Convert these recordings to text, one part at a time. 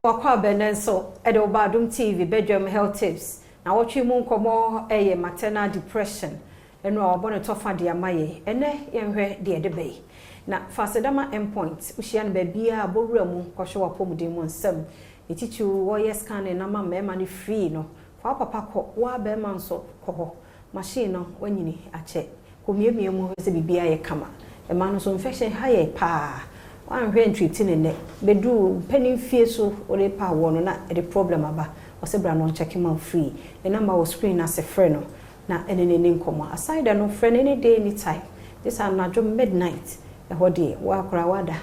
Wakɔ abɛnɛ nso ɛde wo ba Adom TV bedwam health tips na wɔtwe mu nkɔmmɔ. Ɛyɛ maternal depression. Ɛno a wɔabɔ ne tɔfa de ama yɛ ɛnɛ, yɛnhwɛ deɛ ɛde bɛyi na fasedama Endpoint. Wohyia no baabiaa, bɔwura mu kɔhwɛ w'apɔmuden mu nsɛm ɛtitiriw. Wɔyɛ scanning na ma mmarima no free no. Fa wo papa kɔ, woa bɛrima nso kɔ hɔ. Machine no wanyini akyɛ, kɔmiamia mu sɛ biribiaa yɛ kama. Ɛma no so infection ha yɛ paa, wanhwɛ ntreat ne nnɛ bɛduru mpanin fie so wode pa awɔ no na ɛde problem aba. Ɔsɛ bra no ɔncheck ma free. Ne number wɔ screen ase, frɛ no na ɛne ne ne nkɔmmɔ. Aside no, frɛ no any day, any time. Gye sɛ anadwo midnight, ɛhɔ deɛ woakora wada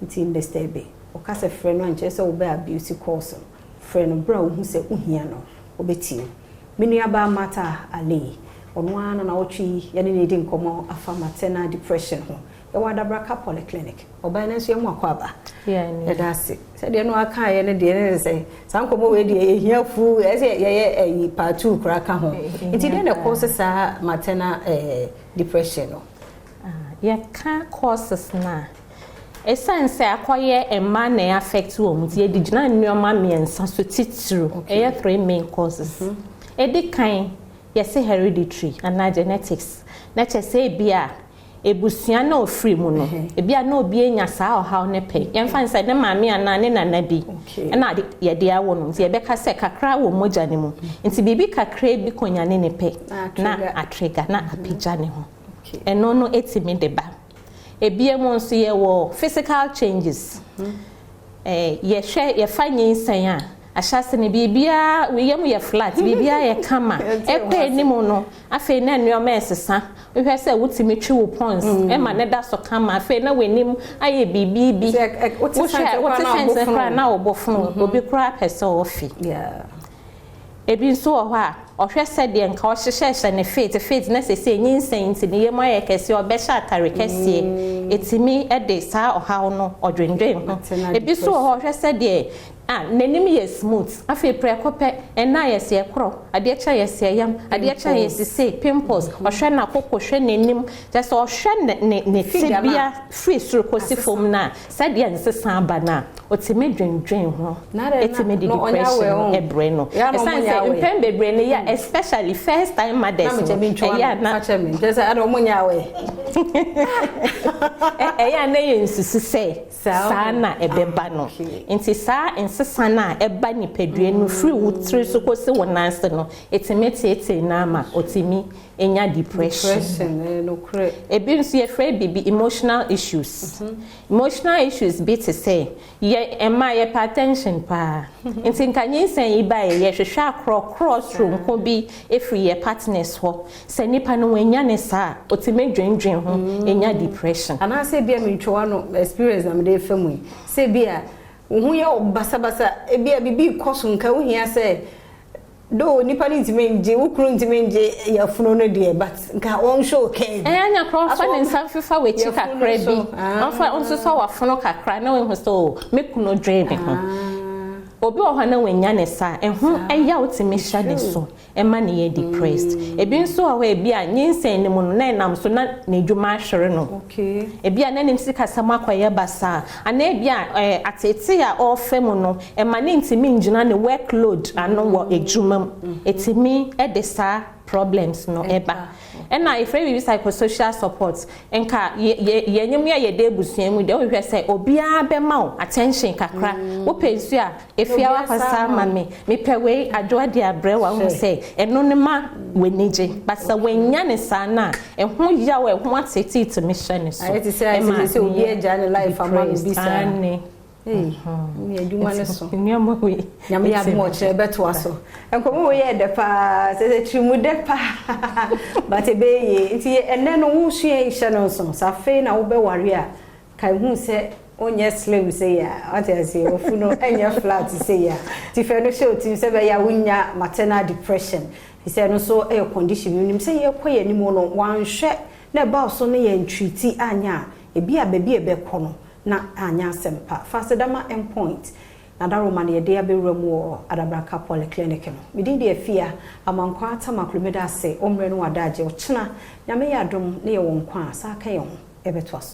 nti ndisturb. Ɔka sɛ frɛ no ankyerɛ sɛ wobɛ abuse calls no. Frɛ no berɛ a wohu sɛ wohia no, wobɛtie. Me nuabaa Mata Ali, ɔno ara na nawɔtwe yɛne ne di nkɔmmɔ afa maternal depression ho. Yɛwɔ Adabraka Polyclinic. Ɔban no nso yɛ mu akɔ aba. Yɛda ase sɛdeɛ no akaeɛ no deɛ ne sɛ saa nkɔmmɔ wei deɛ yɛhia fu, ɛsɛ yɛyɛ ɛyi part two koraa ka ho. Nti deɛ na ɛkɔ sɛ saa maternal depression no? Yɛka causes na ɛsiane sɛ akɔyɛ mmaa na ɛyɛ affect wɔn, nti yɛde gyina nneɛma mmiɛnsa so titiriw. Ɛyɛ three main causes. Ɛdi kan, yɛsɛ hereditary anaa genetics, na kyerɛ sɛ ebi a ebusua na ofiri mu no, ebi a na obi anya saa ɔhaw ne pɛ, yɛmfa n sɛ ne maame anaa ne nana bi ɛna yɛde awo no, nti yɛbɛka sɛ kakra wɔ mogya ne mu, nti biribi kakra bi konya ne ne pɛ na atrigger na apagya ne ho. Ɛno no etimi de ba. Ebien mu nso, yɛwɔ physical changes. Yɛhwɛ yɛfa nyinsɛn a, ahyase no biribiara yam yɛ flat, biribiara yɛ kama. Ɛkɔ anim no, afei na nneɛma ɛsesa. Wohwɛ sɛ wotumi twi wo pons ɛma ne da so kama, afei na w'anim ayɛ biribi bi. Wohwɛ wote sɛnte koraa na wɔbɔ fono, obi koraa pɛ sɛ ɔfi. Ebi nso wɔ hɔ a, ɔhwɛ sɛdeɛ nka ɔhyehyɛhyɛ ne fit fit na sɛsɛ nyinsɛn nti ne yam ayɛ kɛseɛ, ɔbɛhyɛ atare kɛseɛ, etimi ɛde saa ɔhaw no ɔdwendwen ho. Ebi nso wɔ hɔ, ɔhwɛ sɛdeɛ a n'anim yɛ smooth, afei prɛko pɛ ɛna yɛ sɛ ɛkorɔ, adeɛ kyɛ yɛ sɛ yam, adeɛ kyɛ yɛ sise pimples. Ɔhwɛ n'akoko, hwɛ n'anim, kyɛ sɛ ɔhwɛ ne tibia firi soro kɔsi fam na sɛdeɛ nsesa aba na ɔtumi dwendwen ho, ɛtumi de depression ɛbrɛ no. Ɛsan sɛ mpɛn bebree no yɛ, especially first time mothers no, ɛyɛ ana ɛyɛ ana yɛ nsusu sɛ saa na ɛbɛba no. Nti saa nsesa no a ɛba nipadua no firi wo tiri so kɔsi wo nan ase no, ɛtumi tietie no ama ɔtumi nya depression. Ebi nso yɛfrɛ biribi emotional issues. Emotional issues bi te sɛ yɛ mmaa yɛpɛ attention paa, nti nka nyinsɛn yi ba yɛ, yɛhwehwɛ akorɔkorɔ soronko bi efiri yɛ partners hɔ. Sɛ nipa no wɔnya ne saa, ɔtumi dwendwen ho enya depression. Anaasɛ ebi a mentwewa no experience na mede fa mu yi, sɛ ebi a wo ho yɛ wo basabasa, ebi a biribi kɔ so, nka wohia sɛ do nipa no ntumi ngye wo kunu, ntumi ngye yɛfunu no deɛ, but nka wɔnhwɛ o kɛn. Ɛyɛ anya korɔ, ɔfa ne nsa mfefa w'akyi kakra bi, ɔfa nsosɔ w'afono kakra na wɔn sɛ o, me kunu dwen me ho. Obi wɔ hɔ na wɔnya ne sa ɛho ɛya, wotumi hyɛ ne so ɛma ne yɛ depressed. Ebi nso wɔ hɔ, ebi a nyinsɛn ne mu no na ɛnam so na n'adwuma ahwere no, ebi a n'anim sikasɛm akɔyɛ basaa, anaa ebi a atete a ɔrefa mu no ɛma ne ntumi ngyina ne workload ano wɔ adwuma mu, etumi ɛde saa problems no ɛba. Ɛna efirɛ biribi psychosocial support, nka yɛ yɛnyɛ mu yɛ yɛde abusua mu deɛ, wohwɛ sɛ obiara bɛma wo attention kakra. Wopɛ nsu a efia wakɔsa ama me, mepɛ wei adwoa de abrɛ wa, wohu sɛ ɛno ne ma w'ani gye. But sɛ w'anya ne saa na ɛho yaw, ɛho atete tumi hyɛ ne so. Ayɛ te sɛ obi agya ne life ama no bi saa ne adwuma no so. Nneɛma wei. Nyame yɛ adom, ɔkyerɛ bɛtoa so. Nkɔmmɔ wei yɛ dɛ paa, sɛ tirimu dɛ paa, but ɛbɛyɛ yie. Nti ɛnɛ no wosua yi, hyɛ no nso sɛ afei na wobɛware a, ka ehu sɛ wonyɛ slim sɛ yi a wate aseɛ, wafu no ɛnyɛ flat sɛ yi a, nti fɛ no hyɛ otim sɛ bɛyɛ a wonya maternal depression, fi sɛ ɛno nso ɛyɛ condition bi nim sɛ yɛkɔ yɛn anim no, wanhwɛ na ɛbaa so no yɛ ntreat anya a, ebi a baabi a ɛbɛkɔ no na anya asɛm pa. Fasedama Endpoint na daroma no yɛde abɛwura mu wɔ Adabraka Polyclinic no. Medin de Afia Amankwa Atamaklo. Ase ɔmmerɛ no wadagye. Ɔkyena Nyame yɛ adom ne yɛwɔ nkwa a, saa ka yɛn ho ɛbɛtoa so.